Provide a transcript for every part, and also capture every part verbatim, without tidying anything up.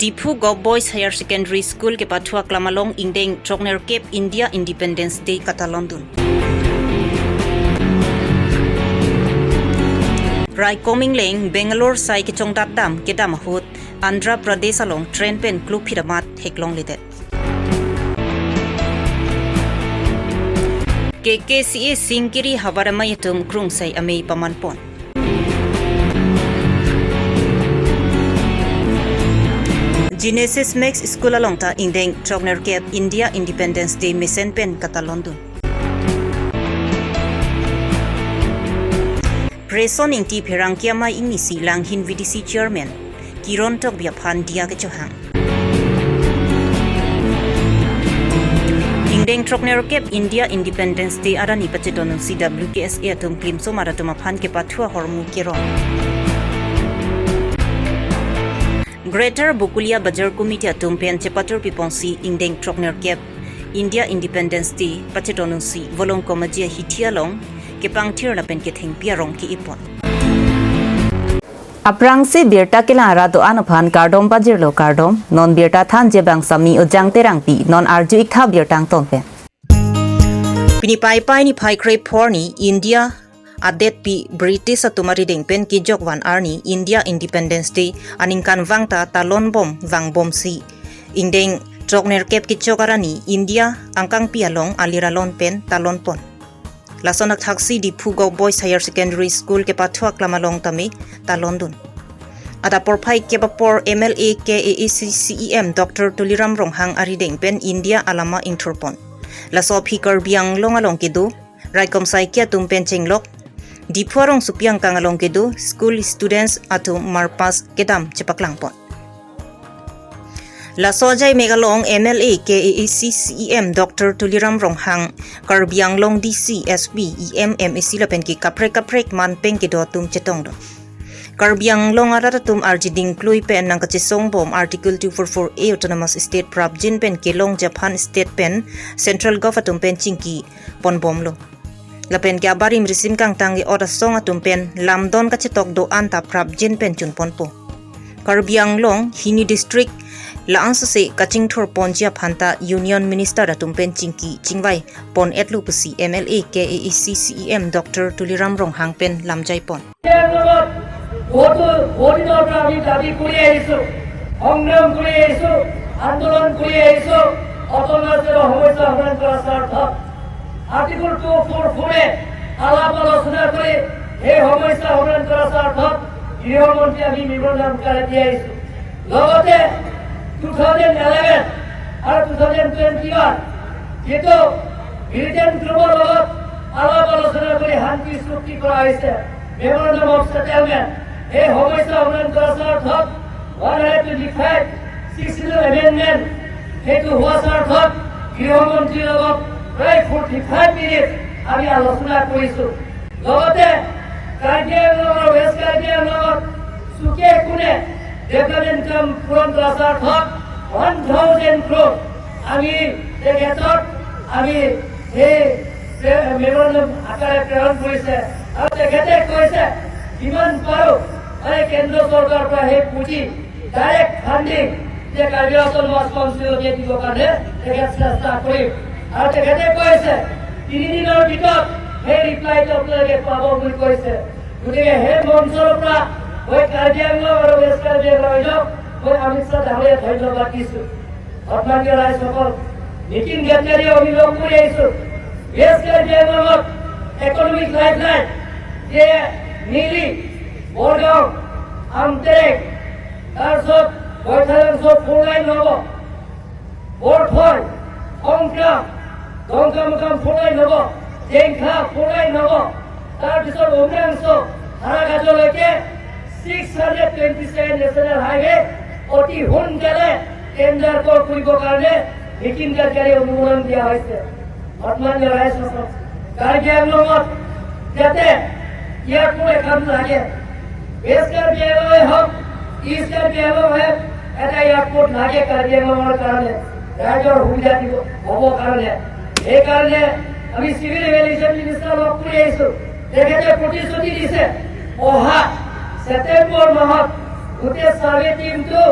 Diphu Govt Boys Higher Secondary School kepathu aklam along ingdeng throknerkep India Independence Day katalondun. Raikom ingleng Bangalore sai kechongdat dam kedam ahut Andhra Pradesh along train pen kluphit amat theklongledet. K K C A Singkiri havar amei atum krungsai amei pamanpon. Genesis Max School along ta ingdeng throknerkep India Independence Day mesen pen katalondun. Preson Ingti pherangke amei ingnisi Langhin V D C Chairman Kiron Tokbi aphan diya kechohang. Ingdeng throknerkep India Independence Day arni pachetondunsi W K S A atum klimsomar atum aphan kepathu ahormu kerong. Greater Bokulia Bazar Committee atum pen chepatur piponsi ingdeng throknerkep India Independence Day pachetondunsi Volongkom Aji ahithi along kepangthir lapen kethengpi arong ke-ipon. Aphrangsi birta kelang arat do-an aphan kardom pajirlo kardom, non birta thanji abang Sami Ojang Terangpi, non arju iktha birta angton pen. Pini Paipai niphai kre-phongo arni India adetpi British atum arideng pen kejok van arni India Independence Day aningkanvang ta talonbom vangbomsi ingdeng throknerkep kechok arni India angkangpi along alir alon pen talonpon. Lason athaksi Diphu Govt Boys Higher Secondary School kepathu aklam along tame talondun. Adap porphai kep apor M L A K A A C C E M Doctor Tuliram Ronghang arideng pen India alama ingthurpon. Laso aphi Karbi Anglong along kedo raikom saiki atum pen chenglok Diphu arongsopi angkang along kedo school students atum march past kedam chepaklangpon. Laso ajai mek along M L A K A A C C E M Doctor Tuliram Ronghang, Karbi Anglong D C, S P, E M, M A C lapen ke kaprek kaprek manpeng kedo atum chetongdun. Karbi Anglong arat atum arjiding klui pen nangkachesongbom Article two four four A Autonomous State prapjin pen kelongji aphan state pen Central Gov atum pen chingki ponbomlo. Lapen ke abarim risim kangtang ke ot asong atum pen lamdon kachetok do-an ta prapjin pen chunponpo. Karbi Anglong hini district la-an sose kachingthurponji aphan ta Union Minister atum pen chingki chingvai pon-etlo pusi M L A K A A C C E M Doctor Tuliram Ronghang pen lamjaipon. বহুত, বহুত দিনৰ পৰা আমি দাবী কৰি আহিছো, সংগ্ৰাম কৰি আহিছো, আন্দোলন কৰি আহিছো, অটল ৰাজ্যৰ সমস্যা সমাধান কৰাৰ স্বাৰ্থত আৰ্টিকল টু ফ'ৰ ফ'ৰে আলাপ আলোচনা কৰি সেই সমস্যা সমাধান কৰাৰ স্বাৰ্থত গৃহমন্ত্ৰী আমি মেমৰেণ্ডাম আকাৰে দি আহিছো। লগতে টু থাউজেণ্ড ইলেভেন আৰু টু থাউজেণ্ড টুৱেণ্টি ওৱান যিটো মিলিটেণ্ট গ্ৰুপৰ লগত আলাপ আলোচনা কৰি শান্তি চুক্তি কৰা হৈছে, মেমৰেণ্ডাম অফ ছেটেলমেণ্ট, সেই সমস্যা সমাধান কৰাৰ স্বাৰ্থত one hundred twenty five six amendment সেইটো হোৱাৰ স্বাৰ্থত গৃহমন্ত্ৰীৰ লগত প্ৰায় ফৰ্টি ফাইভ মিনিট আমি আলোচনা কৰিছো। লগতে কাৰ্বি আংলং আৰু ৱেষ্ট কাৰ্বি আংলঙত চুকে কোণে ডেভেলপমেণ্ট কাম পূৰণ কৰাৰ স্বাৰ্থত ওৱান থাউজেণ্ড ক্ৰ'ৰ আমি তেখেতক আমি সেই প্ৰে-, মেমৰেণ্ডাম আকাৰে প্ৰেৰণ কৰিছে আৰু তেখেতে কৈছে যিমান পাৰো মানে কেন্দ্ৰ চৰকাৰৰ পৰা সেই পুঁজি ডাইৰেক্ট ফাণ্ডিং যে কাৰ্বি আংলং অট'নমাছ কাউন্সিলকে দিবৰ কাৰণে তেখেত চেষ্টা কৰিম। আৰু তেখেতে কৈছে তিনিদিনৰ ভিতৰত সেই ৰিপ্লাইটো আপোনালোকে পাব বুলি কৈছে। গতিকে সেই মঞ্চৰ পৰা মই কাৰ্বি আংলং আৰু ৱেষ্ট কাৰ্বি আংলং ৰাইজক মই অমিত শ্বাহ ডাঙৰীয়াক ধন্যবাদ দিছো। সন্মানীয় ৰাইজসকল, নীতিন গাডকাৰীয়ে আমি লগ কৰি আহিছো। ৱেষ্ট কাৰ্বি আংলঙত ইকনমিক লাইফলাইন যে নিলি, বৰগাঁও, আমটেক, তাৰপিছত বৈঠালাংছ' ফ'ৰ লাইন হ'ব, বৰথৈ, সংগ্ৰাম, দংকামুকাম ফ'ৰ লাইন হ'ব, জেংখা ফ'ৰ লাইন হ'ব, তাৰপিছত উমৰাংছ' হাৰাঘাটলৈকে six hundred twenty seven national highway অতি সোনকালে টেণ্ডাৰ কল কৰিবৰ কাৰণে নীতিন গাডকাৰী অনুমোদন দিয়া হৈছে। সন্মানীয় ৰাইজসকল, কাৰ্বি আংলঙত যাতে এয়াৰপৰ্ট এখন লাগে, ৱেষ্ট কাৰ্বি আংলঙে হওক, ইষ্ট কাৰ্বি আংলঙে হওক, এটা এয়াৰপৰ্ট লাগে কাৰ্বি আংলঙৰ কাৰণে, ৰাইজৰ সুবিধা দিব, হ'ব কাৰণে। সেইকাৰণে আমি চিভিল এভিয়েশ্যন মিনিষ্টাৰ লগ কৰি আহিছো। তেখেতে প্ৰতিশ্ৰুতি দিছে, অহা ছেপ্টেম্বৰ মাহত গোটেই ছাৰ্ভে টিমটো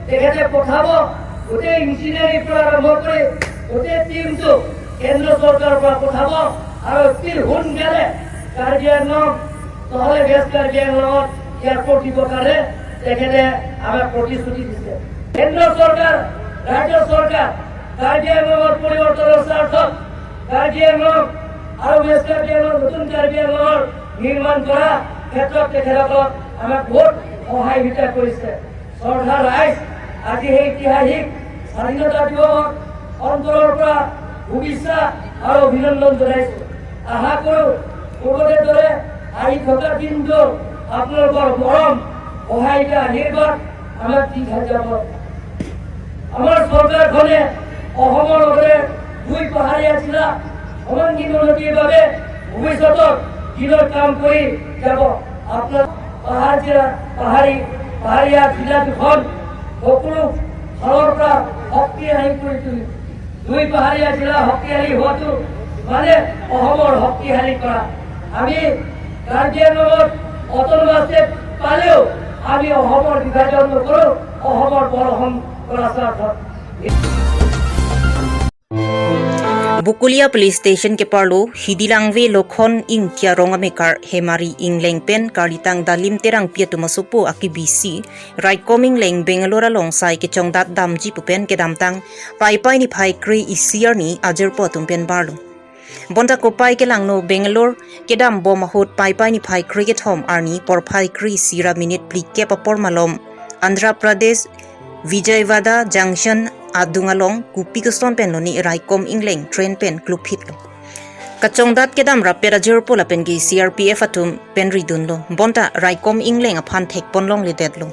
তেখেতে পঠাব, গোটেই ইঞ্জিনিয়াৰিং পৰা আৰম্ভ কৰি গোটেই টিমটো কেন্দ্ৰ চৰকাৰৰ পৰা পঠাব আৰু অতি সোনকালে কাৰ্বি আংলং নহ'লে ৱেষ্ট কাৰ্বি আংলঙত এয়াৰপৰ্ট দিবৰ কাৰণে তেখেতে আমাক প্ৰতিশ্ৰুতি দিছে। কেন্দ্ৰ চৰকাৰ, ৰাজ্য চৰকাৰ কাৰ্বি আংলঙৰ পৰিৱৰ্তনৰ স্বাৰ্থত কাৰ্বি আংলং আৰু ৱেষ্ট কাৰ্বি আংলং, নতুন কাৰ্বি আংলঙৰ নিৰ্মাণ কৰা ক্ষেত্ৰত তেখেতসকলক আমাক বহুত সহায় সহযোগিতা কৰিছে। শ্ৰদ্ধাৰ ৰাইজ, আজি সেই ঐতিহাসিক স্বাধীনতা দিৱসত অন্তৰৰ পৰা শুভেচ্ছা আৰু অভিনন্দন জনাইছো। আশা কৰো পূৰ্বতে দৰে আহি থকা দিনটো আপোনালোকৰ মৰম, সহায়, আশীৰ্বাদ আমাক দি থৈ যাব। আমাৰ চৰকাৰখনে অসমৰ লগতে দুই পাহাৰীয়া জিলা সৰ্বাংগীন উন্নতিৰ বাবে ভৱিষ্যতত দিনৰ কাম কৰি যাব। আপোনাৰ পাহাৰীয়া, পাহাৰী, পাহাৰীয়া জিলা দুখন সকলো ফালৰ পৰা শক্তিশালী কৰি তুলিব। দুই পাহাৰীয়া জিলা শক্তিশালী হোৱাটো মানে অসমৰ শক্তিশালী কৰা। আমি কাৰ্বি আংলঙত অট'নমাছ ষ্টেট পালেও আমি অসমৰ বিভাজন নকৰো, অসমৰ বৰ্ষন কৰা স্বাৰ্থত। Bokolia Police Station keparlo Hidilangve Lokhon Ingti arong amekar Hemari Ingleng pen Karlitang Dalim Terangpi atum asopo akibi si Raikom Ingleng Bangalore along sai kechongdat damji pu pen kedamtang Paipai niphai kre-isi arni ajirpo atum pen barlo. Bonta kopai kelangno Bangalore kedam bom ahut Paipai niphai kre-kethom arni porphai kre-isi ra minute phlikep apor malom Andhra Pradesh Vijayawada Junction adung along kopi koson pen lone Raikom Ingleng train pen klopphitlo. Kachongdat kedam rappet ajirpo lapen ke C R P F atum pen ridunlo. Bonta Raikom Ingleng aphan thekpon longledetlo.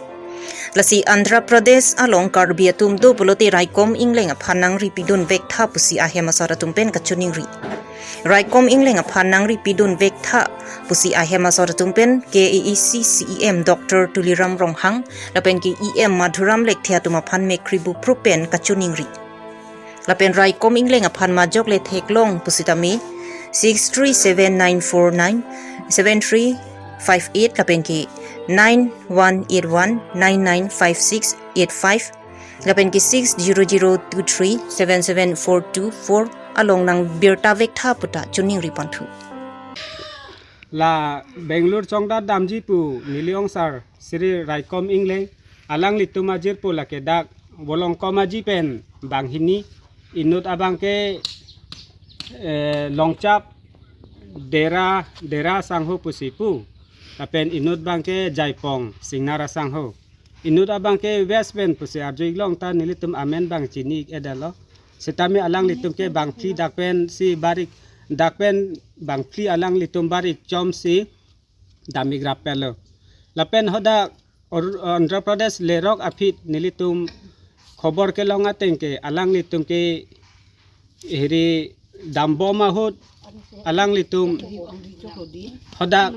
Lasi Andhra Pradesh along Karbi atum do pulote Raikom Ingleng aphan nangripidun vektha pusi ahem asor atum pen kachiningri. Raikom Ingleng aphan nangripidun vektha pusi ahem asor atum pen K A A C C E M Doctor Tuliram Ronghang lapen ke E M Madhuram Lekthe atum aphan mekkri buprup pen kachiningri. Lapen Raikom Ingleng aphan majok le theklong pusitame six three seven nine four nine seven three five eight lapen ke nine one eight one nine nine five six eight five lapen ke six zero zero two three seven seven four two four along nangbirta vektha puta chiningri ponthu. La Bangalore chongdat damji pu neli ongsar Shri Raikom Ingleng, alanglitum ajirpo lake dak Volongkom aji pen banghini, inut abangke, eh, Longchap Dera, Dera asangho pusi pu. Lapen inut abangke Jaipong Singnar asangho. Inut abangke West pen pusi arju-ik long ta nelitum amen abang chini-ik-edetlo. Sitame alanglitum ke bangphli dak pen si bar-ik, dak pen bangphli alanglitum bar-ik chom si dam-ik rappetlo. Lapen hadak Or-, Andhra Pradesh lerok aphi nelitum khobor kelong ateng ke alanglitum ke hiri dam bom ahut alanglitum hadak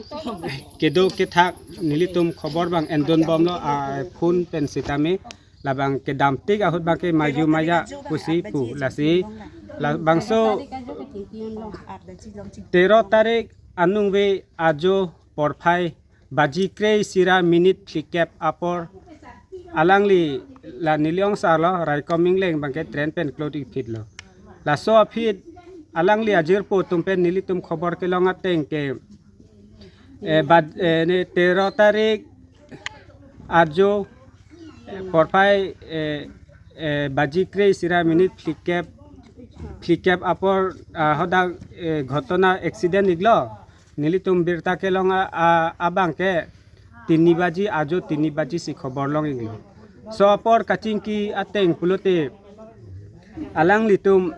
kedo kethak nelitum khobor abang endun bomlo, a phone pen sitame labang kedam tik ahut abangke maju maya pusi pu lasi labangso tero tarik anung ve ajo porphai baji kre-isi ra minute phlikep apor alangli la neli ongsarlo Raikom Ingleng abangke train pen klopphitlo. Laso aphi alangli ajirpo atum pen nelitum khobor kelong ateng ke, eh, bad-, eh, ne tero tarik ajo, eh, porphai, eh, eh, baji kre-isi ra minute phlikep, phlikep apor, ah, hadak, eh, ghotona accident iklo. Nelitum birta kelong a, a, abangke tini baji, ajo tini baji si khobor long-iklo. So apor kachingki ateng pulote alanglitum,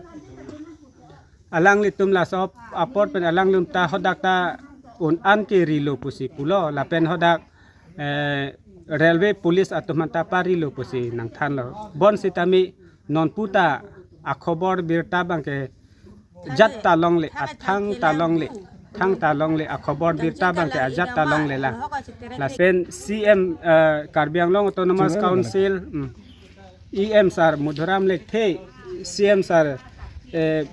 alanglitum laso apor pen alanglitum ta hadak ta un-an ke rilo pusi pulo lapen hadak, eh, railway police atum aphan ta parilo pusi nangthanlo. Bonsitame nonpu ta akhobor birta abangke jat ta longle, athang ta longle, thang ta longle, akhobor birta abangke ajat ta longle la. Lapen C M, eh, Karbi Anglong Autonomous Council, mm, E M sir Madhuram Lekthe, C M sir, eh,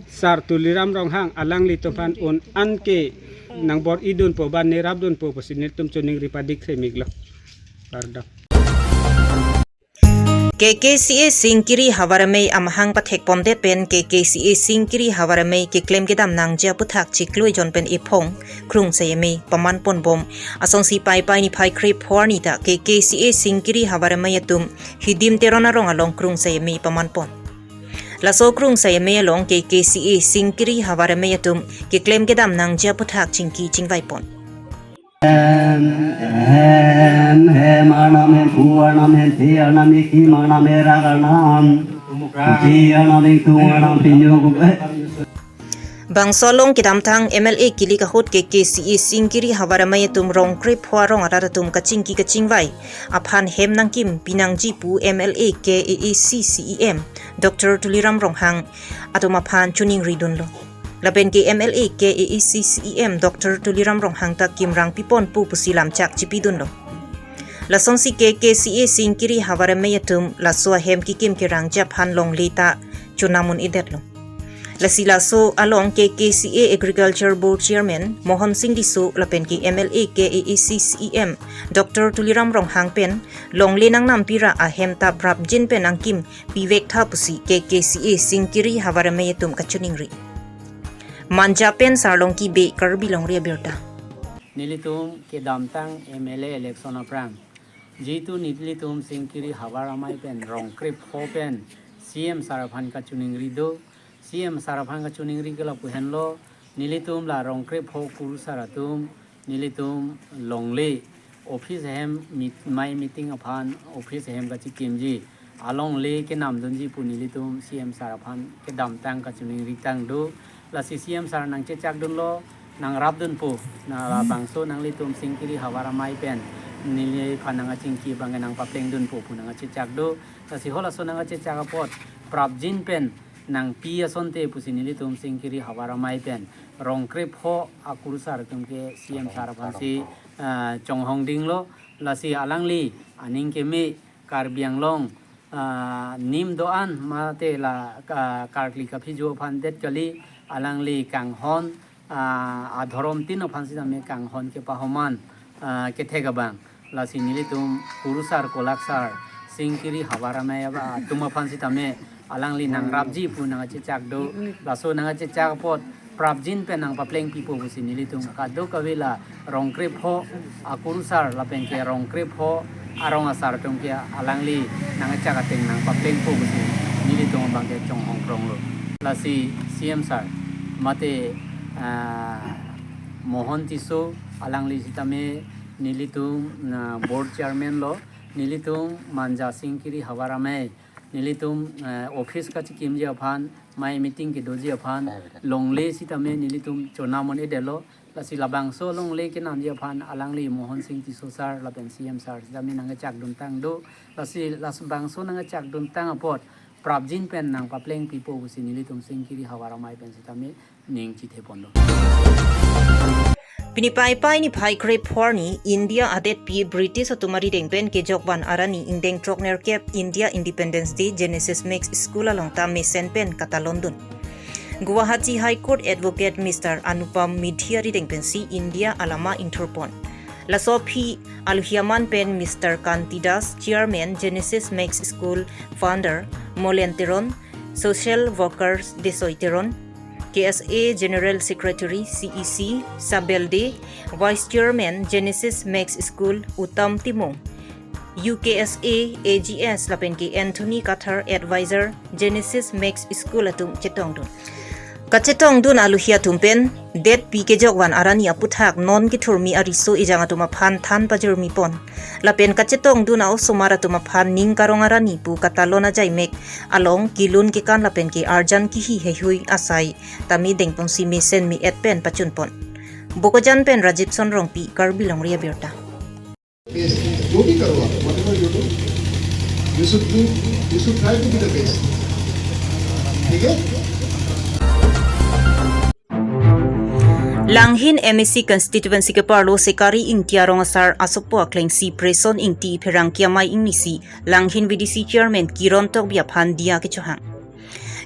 sir Tuliram Ronghang alanglitum aphan un-an ke nangbor-idunpo ba nerapdunpo pusi nelitum chiningri padik themiklo. Kardom. K K C A Singkiri Havar Amei amahang pathek pondet pen K K C A Singkiri Havar Amei keklem kedam nangji aputhak chiklo ejon pen ephong Krungsai Amei paman ponbom. Asonsi Paipai niphai krepho arni ta K K C A Singkiri Havar Amei atum Hidim Teron arong along Krungsai Amei paman pon. Laso Krungsai Amei along K K C A Singkiri Havar Amei atum keklem kedam nangji aputhak chingki chingvai pon. Hem, hem, hem, arnam, hem, pu arnam, hem, the arnam, hem, kim arnam, hem, rak arnam, kuchi arnam, hem, tung arnam, pinyo, eh. Bangso along kedamtang M L A kilik ahut K K C A Singkiri Havar Amei atum rong krepho arong arat atum kachingki kachingvai aphan hem nangkimpi nangji pu M L A K A A C C E M Doctor Tuliram Ronghang atum aphan choningri dunlo. Lapen ke M L A K A A C C E M Doctor Tuliram Ronghang ta kimrang pipon pu pusi lamchak chipi dunlo. Lasonsi K K C A Singkiri Havar Amei atum laso ahem kekim kerangji aphan longle ta chonam un-edetlo. Lasi laso along K K C A Agriculture Board Chairman Mohan Singh Tisso lapen ke M L A K A A C C E M Doctor Tuliram Ronghang pen longle nangnampi ra ahem ta prapjin pen nangkimpi vek tha pusi K K C A Singkiri Havar Amei atum kachoningri. Manja pen Sarlongki Bey, Karbi Longri Abirta. Nelitum kedamtang M L A election aphrang, jitu nelitum Singkiri Havar Amei pen rong krepho pen C M sir aphan kachoningri do, C M sir aphan kachoningri ke lapu henlo, nelitum la rong krepho kurusar atum, nelitum longle office ahem meet-, mei meeting aphan office ahem kachikimji alongle kenam dunji pu nelitum C M sir aphan kedamtang kachoningri tang do. Lasi C M sir nangchechak dunlo, nangrap dun pu, na labangso nanglitum Singkiri Havar Amei pen neliphan nangkachingki abang nangpapleng dun pu pu nangchechak do. Lasi halaso nangchechak apot prapjin pen nangpi asonte pusi nelitum Singkiri Havar Amei pen rong krepho akurusar atum ke C M sir aphansi, ah, chonghong dinglo. Lasi alangli aning keme Karbi Anglong, ah, nim do-an mate la, ah, karkli kaphijo aphan det kali, alangli kanghon, ah, adhorom tin aphan sitame kanghon kepahoman, ah, kethek abang. Lasi nelitum kurusar kolaksar Singkiri Havar Amei aba atum aphan sitame alangli nangrapji pu nangchechak do. Laso nangchechak apot prapjin pen nangpapleng pipo pusi nelitum kadokave la rong krepho akurusar lapen ke rong krepho arong asar atum ke alangli nangchak ateng nangpaplengpo pusi nelitum abang ke chonghong kronglo. Lasi C M sir mate, ah, Mohan Tisso alangli sitame nelitum, ah, board chairman lo, nelitum Manja Singkiri Havar Amei, nelitum, eh, office kachikimji aphan, mei meeting kedoji aphan, longle sitame nelitum chonam un-edetlo. Lasi labangso longle kenamji aphan alangli Mohan Singh Tisso sir lapen C M sir sitame nangchak dun tang do. Lasi labangso nangchak dun tang apot prapjin pen nangpapleng pipo pusi nelitum Singkiri Havar Amei pen sitame ning chithe ponlo. Pini Paipai niphai krepho arni India adetpi British atum arideng pen kejok van arni ingdeng throknerkep India Independence Day Genesis Max School along ta mesen pen katalon dun. Guwahati High Court Advocate Mister Anupam Mithhi arideng pensi India alama ingthurpon. Laso aphi alohi aman pen Mister Kanti Das, Chairman Genesis Max School, Founder Molen Teron, Social Workers Desoi Teron, K S A General Secretary C E C Sabel Dey, Vice Chairman Genesis Max School Uttam Timung, U K S A A G S lapen ke Anthony Kathar, Advisor Genesis Max School atum chetongdun. Kachetongdun alohi atum pen detpi kejok van arni aputhak non kethurmi ariso ejang atum aphan than pajirmi pon. Lapen kachetongdun a-osomar atum aphan ning karong arni pu katalon ajai mek along kelun kekan lapen ke arjan kehi heihui asai tame dengponsi mesen me-et pen pachunpon. Bokajan pen Rajib Sonrongpi, Karbi Longri Abirta. Best, जो भी करो आप, whatever you do, you should do, you should try to be the best. ठीक है? Langhin M A C constituency keparlo Sekari Ingti arong asar asopo akleng si Preson Ingti pherangke amei ingnisi Langhin V D C Chairman Kiron Tokbi aphan diya kechohang.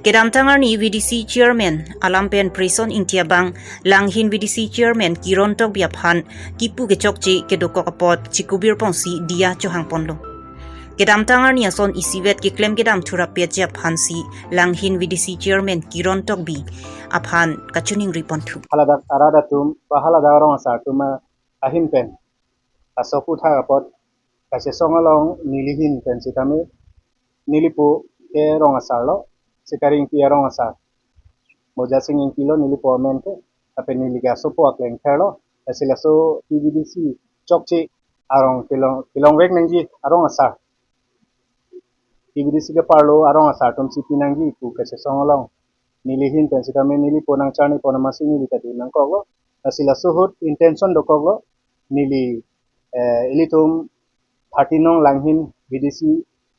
Kedamtang arni V D C Chairman alam pen Preson Ingti abang Langhin V D C Chairman Kiron Tokbi aphan kipu kechokche kedokok apot chikubir ponsi diya chohang ponlo. Kedamtang arni ason isivet keklem kedam thurap piji aphansi Langhin V D C Chairman Kiron Tokbi aphan kachiningri ponthu. Haladak arat atum ba haladak arong asar atum ahin pen aso aphuthak apot kachesong along nelihin pen sitame nelipo ke rong asar lo, Sikari Ingti arong asar. Moja Sing Ingti lo nelipo amen ke, lapen neli ke asopo aklengther lo, lasi laso P V D C chokche arong kelong, kelongvek nangji arong asar. P V D C ke parlo arong asar atum si pi nangji pu kachesong along nelihin pen sitame nelipo nangcharni pon amatsi neli ta dun nangkoklo. Lasi laso ahut intention dokoklo. Neli, eh, ilitum thirteen nong Langhin V D C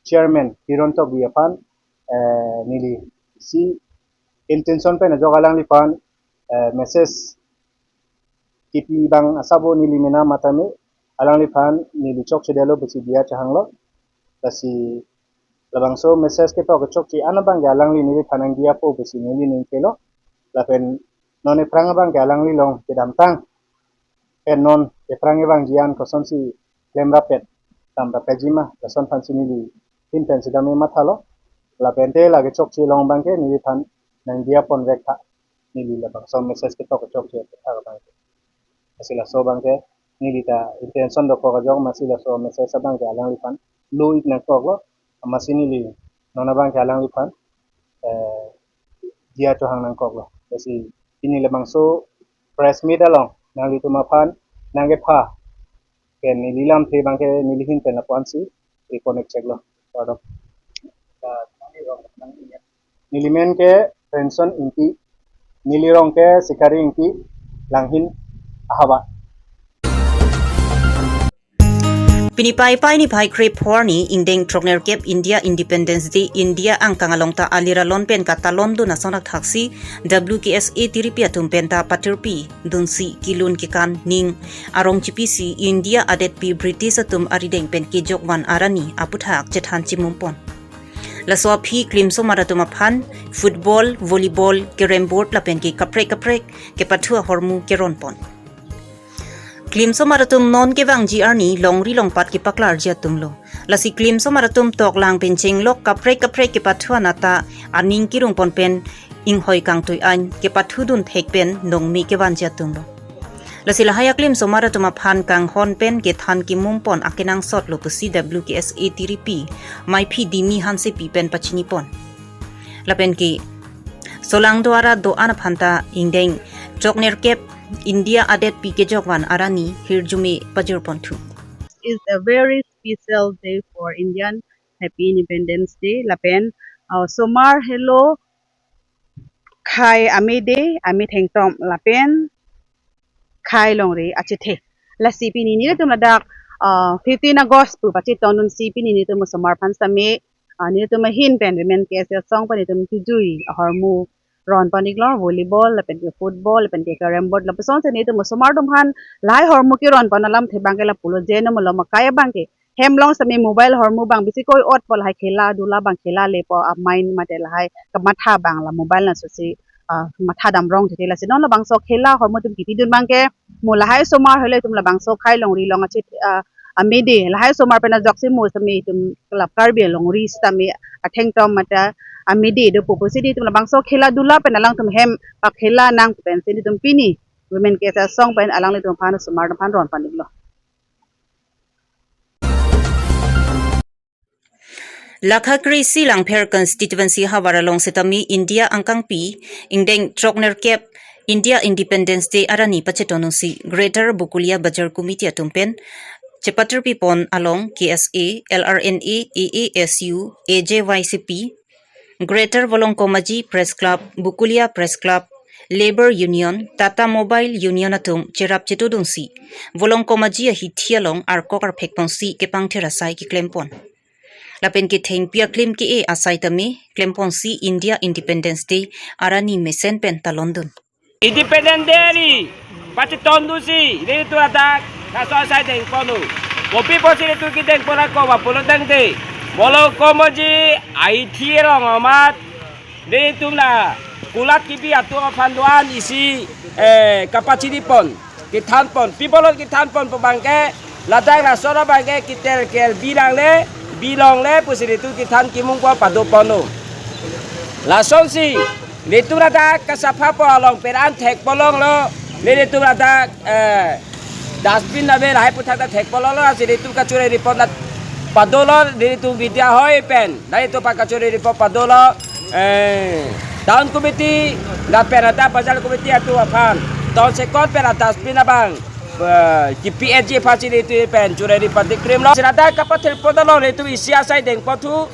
Chairman Kiron Tokbi aphan, eh, neli si intention pen ajok alangliphan, eh, message kipi abang asabo neli mena matame alangliphan neli chokchedetlo pusi diya chahanglo. Lasi labangso message ketok kechokche an abang ke alangli neliphan nangdiyapo pusi neli ningkelo. Lapen non ephrang abang ke alangli along kedamtang pen non ephrang evangji an kosonsi klemrap pet, damrap petji ma, lason aphansi nelihin pen sitame mathalo. Lapen te lake chokche along abang ke neliphan nangdiya ponvek tha, neli labangso message ketok kechokche aphuthak abang ke. Lasi laso abang ke neli ta intention dokok ajok amatsi laso message abang ke alangliphan lo-ik nangkoklo, amatsi neli non abang ke alangliphan, eh, diya chohang nangkoklo. Lasi pini labangso press meet along nanglitum aphan nangkepha pen neli lamthe abang ke nelihin pen lapu-ansi reconnect cheklo. Pardon. Neli men ke Renson Ingti, neli rong ke Sikari Ingti, Langhin ahavar. Pini Paipai niphai krepho arni ingdeng throknerkep India Independence Day India angkang along ta alir alon pen katalondun ason akthaksi W K S A tiripi atum pen ta patirpi dunsi kelun kekan ning arong chipisi India adetpi British atum arideng pen kejokvan arani aphuthak chethan chimum pon. Laso aphi klimsomar atum aphan football, volleyball, carrom board lapen ke kaprek kaprek kepathu ahormu keron pon. Klimsomar atum non kevangji arni longri longpat kepaklarji atum lo. Lasi klimsomar atum toklang pen chenglok kaprek kaprek kepathu anat ta aning kirung pon pen inghoi kangtui an kepathudun thek pen nongmi kevanji atum lo. Lasi lahai aklimsomar atum aphan kanghon pen kethan kimum pon akenangsot lo pusi W K S A tiripi Maiphi Dimi Hansepi pen pachini pon. Lapen ke solangdo arat do-an aphan ta ingdeng throknerkep India adetpi kejokvan arani hirjume pajir ponthu. It's a very special day for Indian Happy Independence Day. Lapen, uh, osomar helo khei amede, amethengtom lapen khei longri achethe. Lasi pini nelitum ladak, uh, fifteen August pu pachetondunsi pini nelitum osomar aphan sitame, uh, nelitum ahin pen Women K S A asong pen nelitum kejui ahormu ron pon-iklo, volleyball lapen ke football lapen ke carrom board lapuson si nelitum osomar atum aphan lahai ahormu keron pon alamthe abang ke lapulo, je non malom akai abang ke hem along sitame mobile ahormu abang bisi koi-ot po, lahai khela dula abang khela lepo, a mind mate lahai kamatha abang la mobile na susi, ah, matha damrong titi. Lasi non labangso khela ahormu atum kipidun abang ke mo lahai osomar helo itum labangso khei longri along achet, ah, amede lahai osomar pen ajoksi mo sitame itum club Karbi longri sitame athengtom mate amede dopo pusi nelitum labangso khela dula pen alangtum hem pakhela nang pensi nelitum pini Women K S A asong pen alanglitum aphan osomar atum aphan ron pon-iklo. Lakha kre-isi Langpher constituency ahavar along sitame India angkangpi ingdeng throknerkep India Independence Day arani pachetondunsi Greater Bokulia Bazar Committee atum pen chepatirpi pon along K S A, L R N A, A A S U, A J Y C P, Greater Volongkom Aji Press Club, Bokulia Press Club, Labour Union, Tata Mobile Union atum cherap chetudunsi Volongkom Aji ahithi along arkok arphek ponsi kepangther asai keklem pon. Lapen ke thengpi aklim ke-e asai tame klem ponsi India Independence Day arani mesen pen talondun. Independence Day ni pachetondunsi nelitum adak laso asai deng pon-o. Kopi pusi nelitum kedeng pon ako ba pulo tangte, Volongkom Aji ahithi along amat nelitum la kulat kipi atum aphan do-an isi, eh, kapachini pon, kethan pon. Pi apotlo kethan pon pu abang ke, ladak lason abang ke keter kel bi nangne, Bilongle pusi nelitum kethan kimungpo, padoponlo. Lasonsi nelitum ladak Kasaphapo along pen an thekpo longlo, nelitum ladak, eh, dustbin ave lahai aputhak ta thekpo longlo, lasi nelitum kachere-ri apot la padolo, nelitum Vidya Hoi pen, nelitum pa kachere-ri apot padolo, eh, town committee lapen ladak bazar committee atum aphan, town sekot pen la dustbin abang, eh, K P H G aphansi nelitum pen chere-ri patikrimlo. Lasi ladak kapathilpon dolo, nelitum isi asai dengpon thu.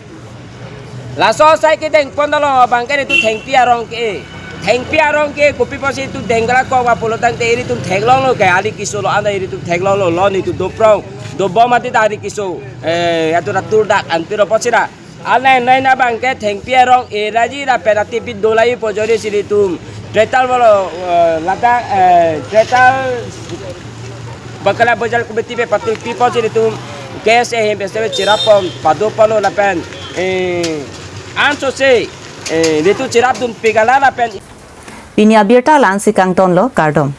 Laso asai kedengpon dolo abang ke nelitum thengpi arong ke. Thengpi arong ke kopi apotsi nelitum dengdaklang kok ma pulo tangte nelitum theklonglo ke, ali keso lo anta nelitum theklonglo, lo nelitum doprong dobom ati ta ali keso, eh, atur atur dak anpiro apotsi ra. Alai nai na abang ke thengpi arong eraji lapen atipit dolai pu jori si nelitum Tretal bolo, eh, ladak, eh, Tretal Bakala Bazar Committee pen patulpi apotsi nelitum K S A hem pesta cherapon, padoponlo lapen, eh, ansose, eh, nelitum cherapdunpik ala lapen. Pini abirta la-ansi kangtonlo, kardom.